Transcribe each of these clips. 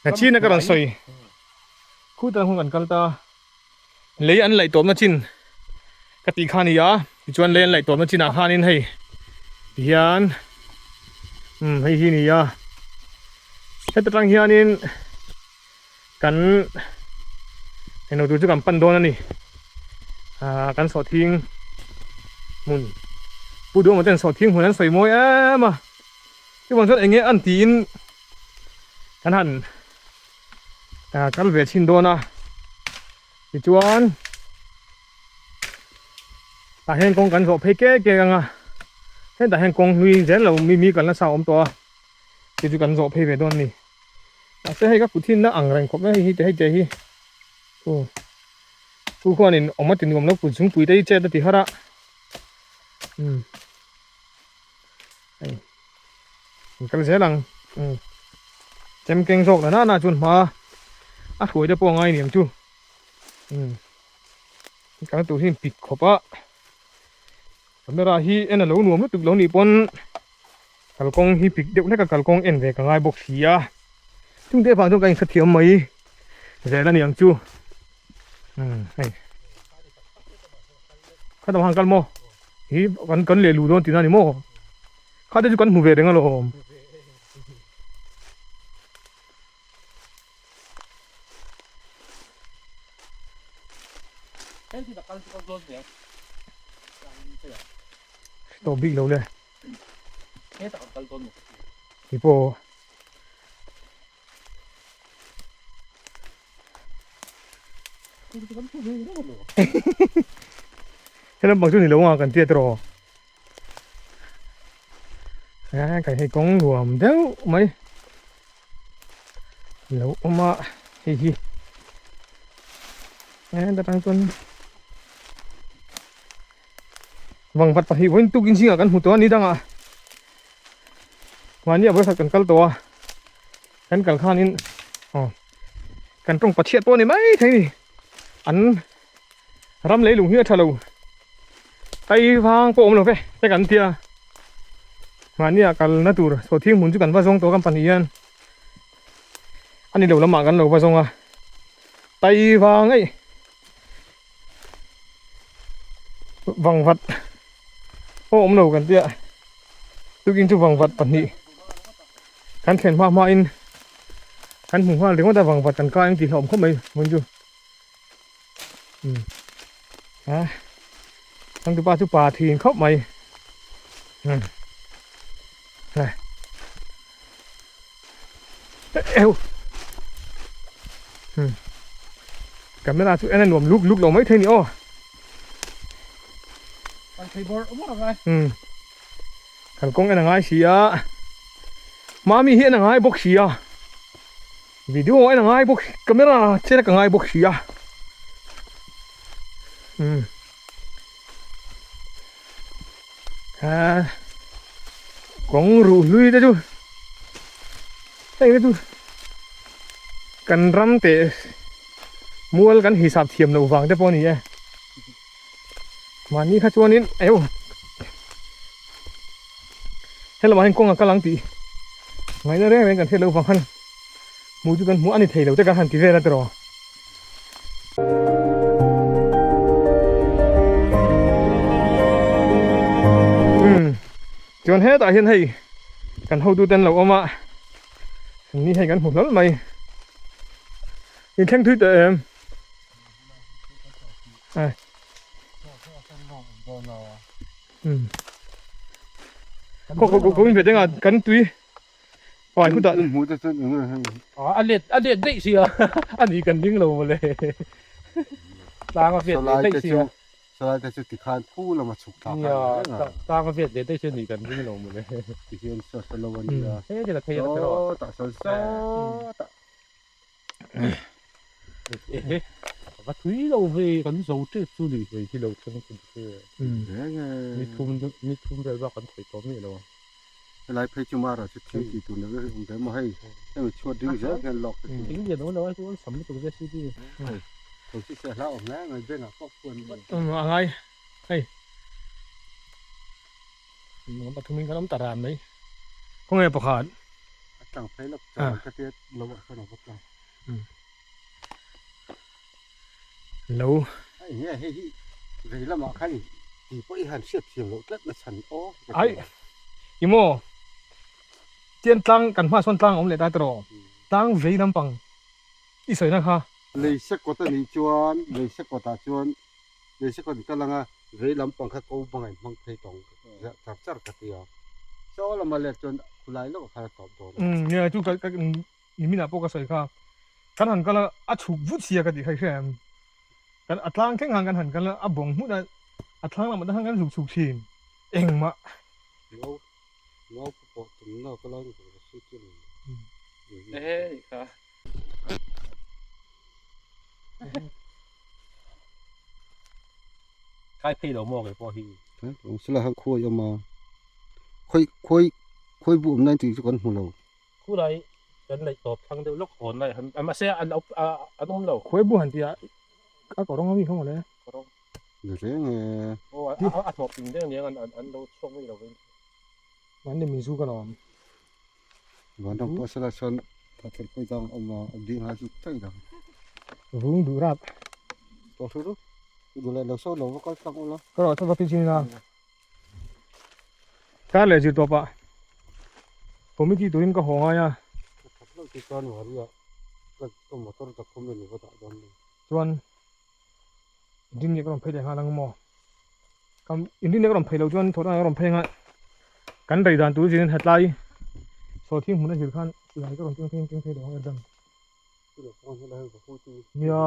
Nachina ka rawn sawi khutah hun kan kal ta lei an laih tawpna chin ka tih kha a ni a tichuan lei an laih tawpna chinah khanin hei tihian umm hei hi a ni a heta tang hianin kan englo tur chu kan pan dawn a ni ah kan sawhthing hmun pu duhawma ten sawhthing hmun an sawi mawi em a chuvang chuan eng nge an tiin kan han ah kal ve chhin dawn a tichuan tah hian kawng kan zawh phei kek kek ang a hetah hian kawng hlui zel lo mi mi kalna sa a awm tawh a chu chu kan zawh phei ve dawn a ni. Mahse hei ka kut hi na ang reng khawp mai hei hi hei te hi u chu khuanin awm a ti nuam lo kut zungpui te hi chet a ti har a umm hei an kal zel ang umm chem keng zawk na nana chuan hma a hruai te pawh a ngai niang chu umm kal tur hi in pik khawp a camera hi en a lo nuam lutuk lo nih pawn. Kalkawng hi pik deuh hlek a kalkawng en ve ka ngai bawk si a chung te avang chuan ka inhrethiam mai zel a ni ang chu umm hei khatah han kal maw hi kan kan leh luh dawn tihna a ni maw kha te chu kan hmu ve reng alawm. Tawh bik lo le. Ti pawh Helam bang chu ni lo ang kan tia tiraw. A kan hei kawng nuam deuh mai lo awm a hei hi heta tang chuan vangvat pahnih vawiin tukin zingah kan hmu tawh a ni dangah mahni a vawikhat kan kal tawh a kan kal khanin aw kan tawng pachhiat pawh a ni mai thei a ni an ram leilung hi a tha lo tai vang pawh awm lo ve te kan tia mahni ah kalna tur sawhthing hmun chu kan va zawng tawh kan pahnih hian a ni lo lamah kan lo va zawng a tai vang eih vangvat pawh awm lo kan tia tukin chu vangvat pahnih kan thlen hma hma in kan hmu nghal ringawt a vangvat kan kai ang tih hlauhawm khawp mai hmun chu. A changtupa chu pa thin khawp mai eu camera chu en a nuam luk luk lo mai thei ni aw kalkawng en a ngai si a mami hi en a ngai bawk si a. Video en a ngai bawk camera chen ka ngai bawk si a umm a kawng ruh hlui te chu heng te chu kan ram teh mual kan hisap thiam loh vang te pawh a ni e mahni kha chuanin eu Helamah hian kawng a kal ang tih ngaihna reng reng kan hriat loh vang khan hmuh chu kan hmuh a ni thei lo te kan han ti vel a tiraw. Umm chuan hetah hian hei kan hotu te an lo awm a ni hei kan hmu hlawl mai inthleng thui tawh em. Ko ko ko in ve denga kan tui pai khu ta hmu te chuan eng eng a let a let daih sia ani kan ding lo mawle tlang a vet leh daih sia salai te chu tikhan phu lama chhuk thlak a tlang a vet leh daih sia ni kan ding lo mawle ti hian sa sa lo ani a he te la thei a tero ta sal sa ta Va thui lo ve kan zo tep chu ni hei hi lo thleng chu ni mi thum mi thum vel bak kan thei tawh miah lo ang. Helai phei chu mara chu thing tih tur neuh neuh awm ve maw hei hemi chhuat ding zel hian lawk te chu. Thing lian awm lo ai chu awlsam lutuk JCB. Hei tho si se hla awm hle mai bengah pawh khuan a ngai hei pathum in kan awm ta ran mai khawnge pakhat. tlang phei lawk chuan ka tia lo ah sawn a va tlang. Lo. Hei nge hei hi vei lamah khan i ti pawh i han hriat thiam loh tlat na chhan aw. Ai i maw tian tlang kan hma sawn tlang a awm leh ta tiraw tlang vei lampang i sawi na kha. Lei sekawt a nih chuan lei sekawtah chuan lei sekawt in kal anga vei lampang kha ko banga in hmang phei tawng char char ka ti a. Chaw lama let chuan khulai lawk ah khan a tawp dawn a. Umm nia chu ka nimin ah pawh ka sawi kha kan han kal a a chhuk vut sia ka tih kha i hria em kan a tlang thleng khan kan han kal a a bawng hmun a a thlang lamah te khan kan zuk chhuk thin engmah. Ngau ngau pawh tumna ka lai ni ka hre chiang lo. Ehe nih kha. Kai phei lo maw kei pawh hi. Eng sila han khuai awm a khawi khawi khawi bu awm lai tih chu kan hmu lo. Khulai kan neih tawp thlang deuh lawk hawn lai han mahse an an awm lo. Khuai bu han tih ah a kawrawng ami kha mawle. Kawrawng. Ni reng e. Aw a hlawh ping deuh aniang an lo chhuak mai lo vin. Mahni min zu ka lo awm. Vanram pawh sela chuan thathel pawh dang a awm a, a ding a zuk daih lo. Vung duh rap. Tawh hru ru. Duh leh lo saw lo va kal tlang ula. Ka rawh chuan va phei chin ila. Kar leh zir tawp ah committee turin ka haw ngai a. Ka that loh chu chuan Wari ah ka motor document i va dah dawn ni. Chuan Inrinni ka rawn phei leh nghal ang maw? Kam Inrinni ka rawn phei loh chuan thawh dangah ka rawn phei anga kan rei dan tur zin hetlai sawhthing hmun a zir khan silai ka rawn keng phei keng phei lo ang Erdam. Nia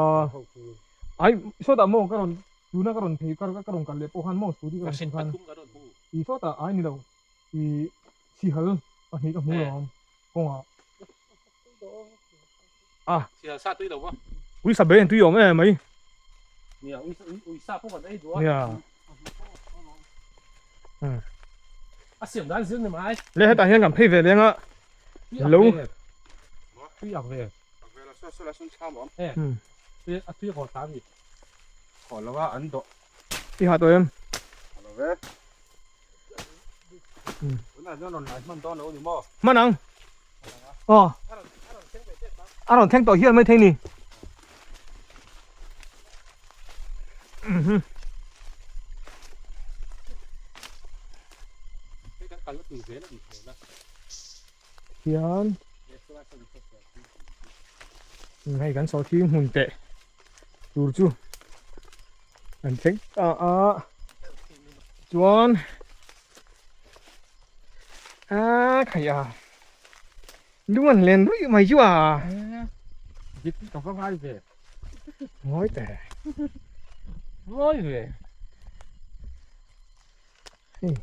ai sawtah maw ka rawn tuna ka rawn phei ka ka rawn kal leh pawh khan maw scooty ka rawn phei khan i sawtah ai ni lo i sihal pahnih ka hmu lo ang kawngah. A. Sial sa tui lo va. Ui sa be tui awm em mai. Nia ui ui sa pawh kan ei duh a. Nia. A siam dan zir ni mai. Le hetah hian kan phei ve leng a. Lo. Tui ak ve. Ak ve la so so la sun cham awm. E. Tui a tui haw ta mi. Haw lo a an dawh. I ha tawh em? Ha lo ve. Tunah chuan rawn lai hman dawn lo ni maw? Hman ang. Aw. A rawn thleng tawh hian maithei ni. Hian hei kan sawhthing hmun teh tur chu an thleng ta a chuan a khai a lung an len ruih mai chu a dik ka va ngai ve ngawi teh ngawi ve hei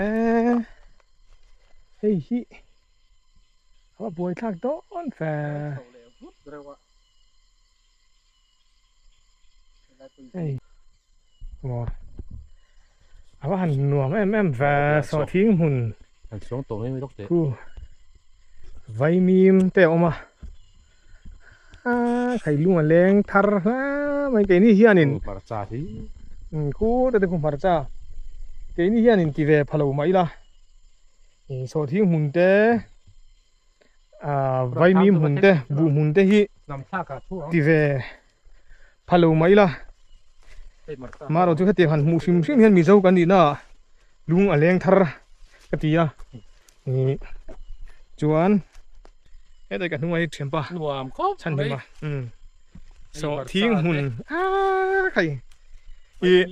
e hei hi a va buai thlak dawn fe. Hei maw a va han nuam em em ve sawhthing hmun Han chuang tawh mai mai lawk teh. Khu vaimim te a awm a a khailung a leng thar hla mai keini hianin hmarcha hi khu te te khu hmarcha keini hianin ti ve pha lo mah ila sawhthing hmun te ah vaimim hmun te buh hmun te hi ti ve pha lo mah ila marawh chu hetiang han hmuh hrim hrim hian mizo kan nihna ah lung a leng thar ka ti a ih chuan hetlai ka hnungah hi thianpa chhan hlim a umm sawhthing hmun ah khai ih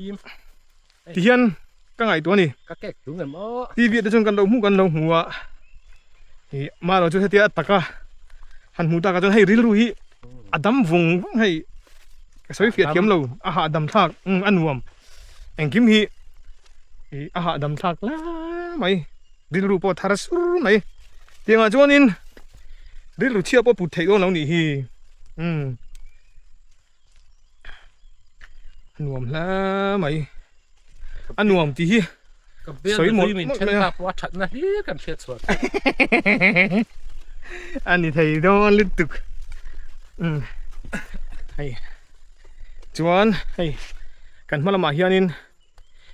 Tihian ka ngaihtuah a ni. Ka kek tung em aw. TV ah te chuan kan lo hmuh kan lo hmu a. Ih marawh chu hetia a taka han hmuh takah chuan hei rilru hi a dam vung vung hei ka sawi fiah thiam lo a hahdam thlak umm a nuam engkim hi ih a hahdam thlak la mai rilru pawh a thar sur mai tiangah chuanin rilru chhia pawh put theih dawn lo nih hi umm. A nuam hle mai a nuam tih hi sawi mawlh mawlh mai a a thatna hlir kan hriat chhuah a ni thei dawn lutuk umm hei chuan hei kan hma lamah hianin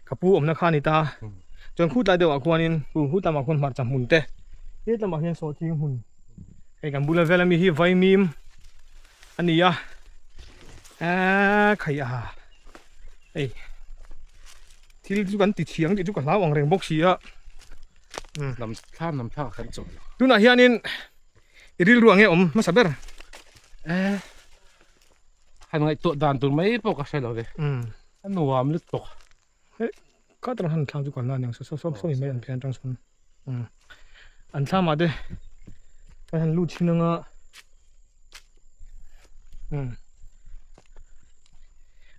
ka pu awmna kha a ni ta. Chuan khu tlai deuhah khuanin khu khu lamah khuan hmarcha hmun te he lamah hian sawhthing hmun hei kan bula vel ami hi vaimim a ni a eee khai a hei thil chu kan ti thiang tih chu ka hlau ang reng bawk si a lam thlam lam thlak kan chawl tunah hianin i rilru ang nge awm hmasa ber eh han ngaihtuah dan tur mai pawh ka hre lo ve a nuam lutuk Hei ka tang han thlang chu kalna aniang saw saw saw mai an phian tang sawn an thlam ah te kan han lut thin anga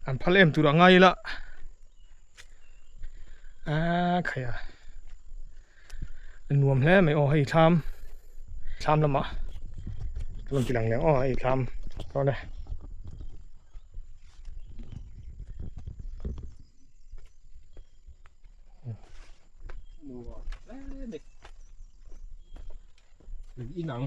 an phal em tur a ngai ila a khai a nuam hle mai aw hei thlam thlam lamah rawn ti lang leh aw hei thlam saw le. Inang.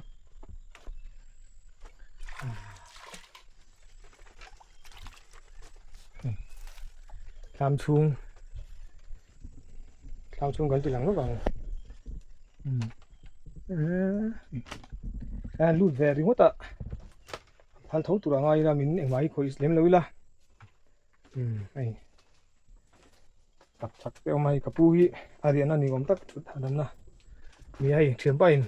Thlam chhung thlam chhung kan ti lang lawk ang a lut ve ringawt a phal tho tur a ngai ila min engmah hi khawih lem lo ila umm hei tak chak te awm a hei ka pu hi a riahna ni awm tak thut hahdamna ni a hei thianpa in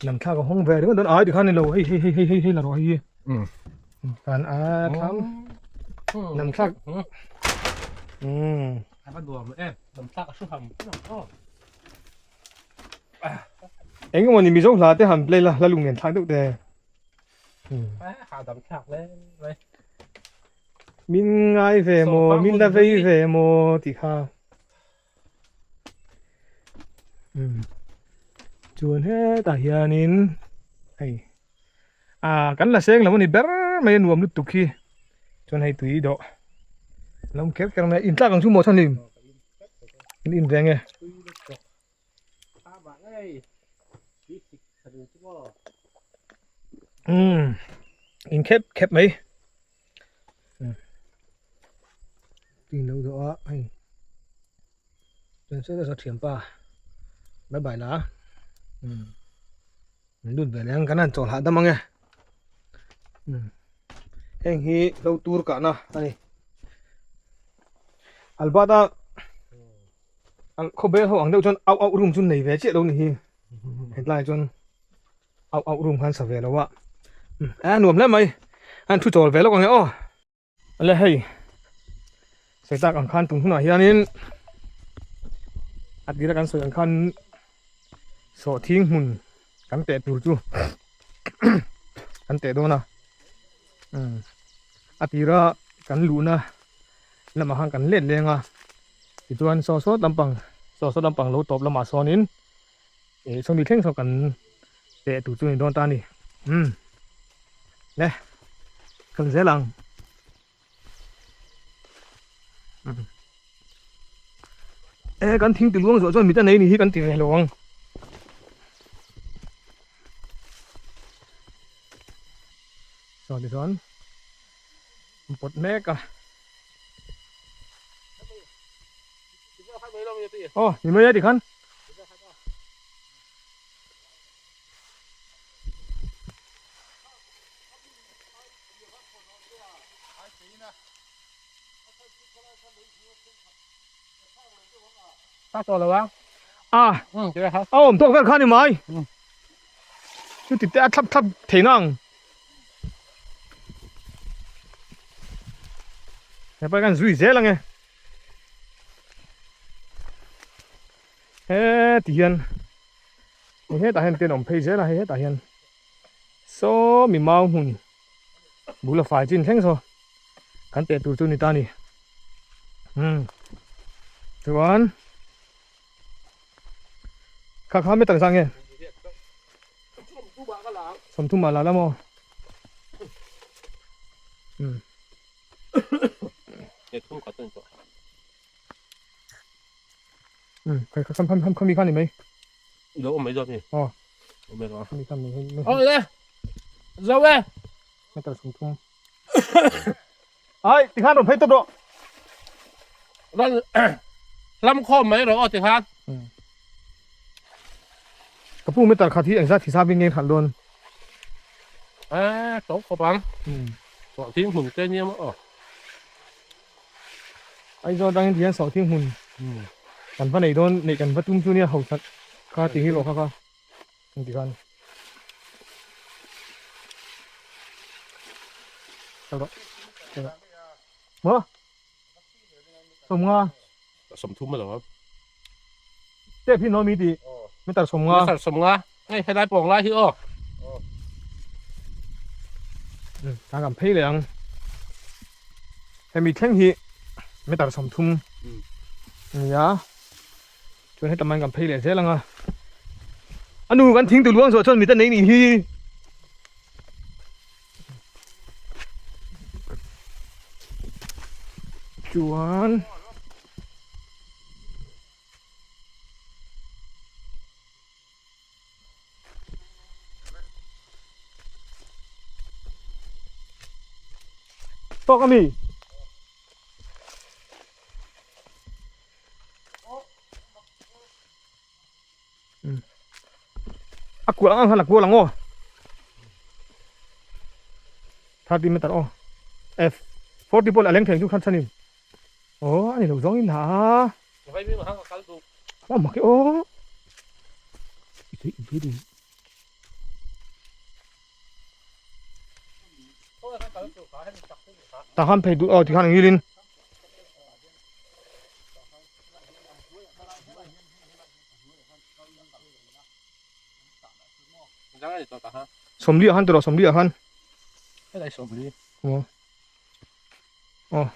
lam thlak a hawng ve ringawt dawn ai tikhan ni lo hei hei hei hei hei hei la rawh hei hi kan a thlam lam thlak umm a va nuam em lam thlak a hru ham aw eng emaw ni mizo hla te han play la hla lung nen thlak deuh te hahdam thlak hle mai min ngai ve maw min la vei ve maw tih kha chuan hetah hianin hei ah kan la seng lo a ni ber mai a nuam lutuk hi chuan hei tui dawh a lo awm kher kher mai a intlak ang chu maw chhan in in ve nge. Umm in khep khep mai tin lo dawh a hei chuan sawi saw thianpa bye bye la umm min lut ve leh ang kan han chawl hahdam ang e umm heng hi lo tur kahna a ni Albert a. Khawbel ho ang deuh chuan auh auh room chu nei ve chiah lo ni hi hetlai chuan auh auh room khan sa ve lo a a nuam hle mai an thu chawl ve lawk ang e aw ale hei sawi tak ang khan tun hunah hianin a tira kan sawi ang khan sawhthing hmun kan teh tur chu kan teh dawn a a tira kan luhna lamah khan kan let leng a tichuan saw sawt lampang saw sawt lampang lo tawp lamah sawnin ih sawmi thleng saw kan teh tur chu a ni dawn ta a ni umm le kal zel ang e kan thing ti luang zawh chuan mit a nei ni hi kan ti ve lo ang. Saw tichuan. An pawt mek a. Aw ni mai a tikhan. A a awm tawk vel kha ni mai. Chuti te a thlap thlap thei nang. Hepa kan zui zel ange. He ti hian hei hetah hian ten awm phei zel a hei hetah hian saw mi mau hmun bul a fai chin thleng saw kan teh tur chu ni ta ni. Umm chuan kha kha meter zah nge. Sawmthum ah la la maw? Um. Um, khai kham kham kham khami khan ni mai. Lo awm mai zawk ni. Aw. Awm mai zawk. Khami khan ni mai. Aw le. Zo e. Meter 30. Ai, tikhan rawn phei tawp rawh. Ran. Hlam khawm mai rawh aw ti khan. Ka pu meter khat hi engzat hisap in nge khalh dawn? Eh, to khawp ang. Sawhthing hmun te nia maw aw. Aizawl atangin tihian sawhthing hmun kan va nei dawn, neih kan va tum chu nia hausak kha ti hi rawh kha kha an ti khan. Rawh. Maw? Sawmnga. Sawmthum a lo a. Step hi no mi ti. Meter sawmnga. Meter sawmnga. Hei helai pawng lai hi aw. Ta kan phei leh ang. Hemi thleng hi meter 30 nia. Chuan heta man kan phei leh zel anga. Anu kan thing tu luang zawh chuan mita nei nih hi. Chuan Tawk ami. A kual ang ang khan a kual ang aw. 30 meter aw. F 40 pawh a leng thei chu khan chhanin. Aw ani lo zawng in ha. Vai mi hang kal du. Aw mak e aw. I thei i thei ding. Ta han phei du aw ti khan ngilin. Sawmli ah khan tiraw sawmli ah khan. Helai sawmli. Aw. Aw.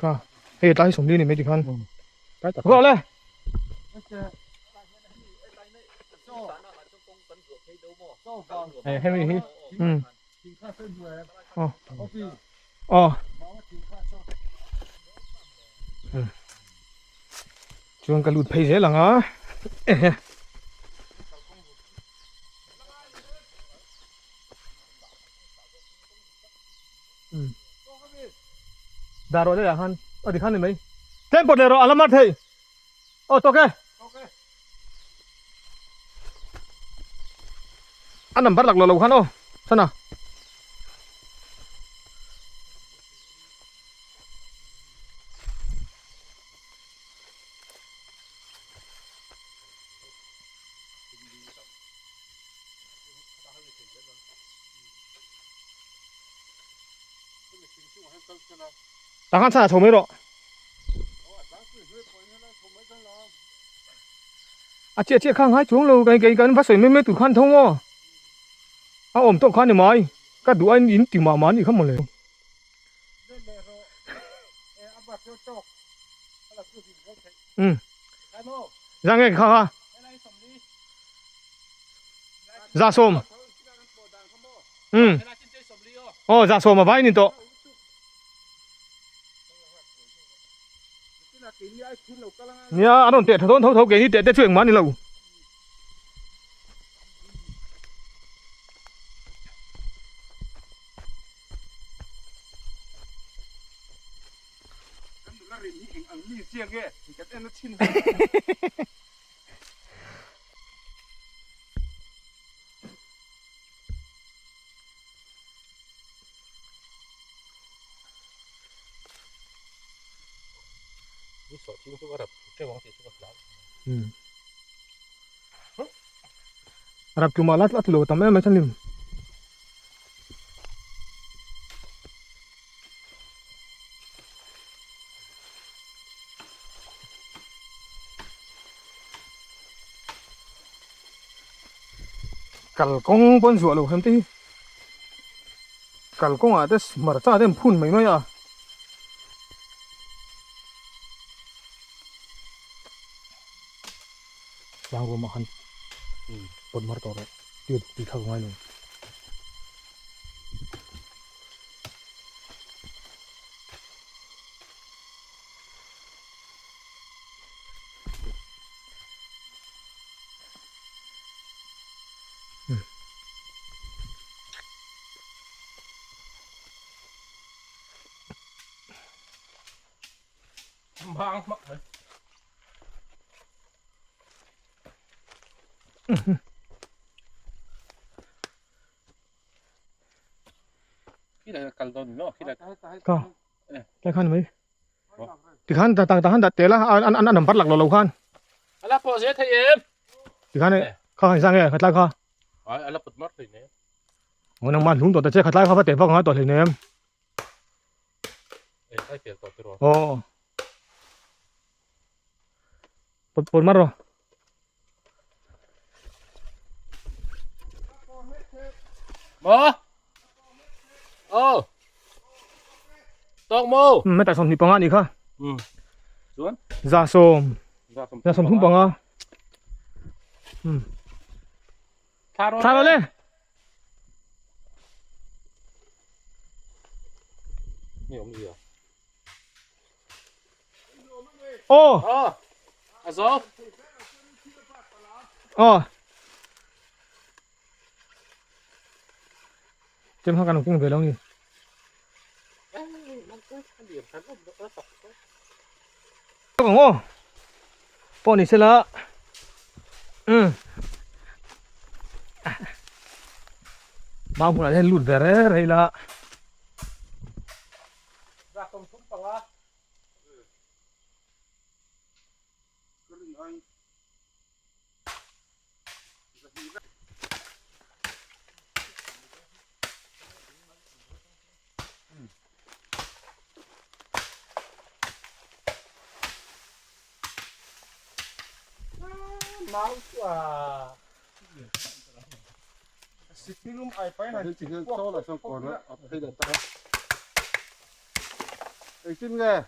Kha hei tlai sawmli ni mai ti khan. Rawh le. Hei hemi hi. Aw. Aw. Chuan ka lut phei zel ang a. Ehe. Dar rawh leh ah khan a ti khan ni mai. Tlem pawt leh rawh a la mar thei. Aw tawk e. A number lak lo lo khan aw sana. Tah khan chhan ah chho mai rawh. A chiah chiah kha ngai chuang lo kei kei kan va sawi mai mai tur khan tho maw. A awm tawh kha ni mai ka duh a in ti mah mah a nih kha mawle. Um za nge kha kha za sawm um aw za sawm a vai ni tawh. Nia an rawn teh tha dawn tho tho keini teh te chu engmah a ni lo. Rap tlumah la a tlu lo tam em mai chuan lim. Kalkawng pawn zuah lo hem te hi kalkawngah te hmarcha te an phun mai mai a. Tlangrumah khan pawt mar tawh rawh tih thlak a ngai lo. Ka lai khan mai tikhan ta ta han dat tel a an an number lak lo lo khan ala pawh zel thei em tikhan e kha han sang e khatlai kha ai ala put mar thei ne o nang man hlung to ta che khatlai kha va te vak nga to hlei nem e kai pel to tiro o put put mar ro Mo. Oh. Tawk mo. Meta 25 ni kha. Chuan. Za sawm. Za 35. Thla Thla le. Ni om zia. Oh. Oh. A zo. Oh. Tem ha kan keng ve lo ni. Tawk ang aw. Pawh ni sela. Um. Mau hmunah hian lut ve rei rei la. Engtin nge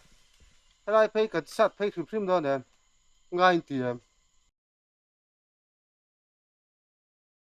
helai phei kan sat phei hrim hrim dawn em? Ngai in ti em?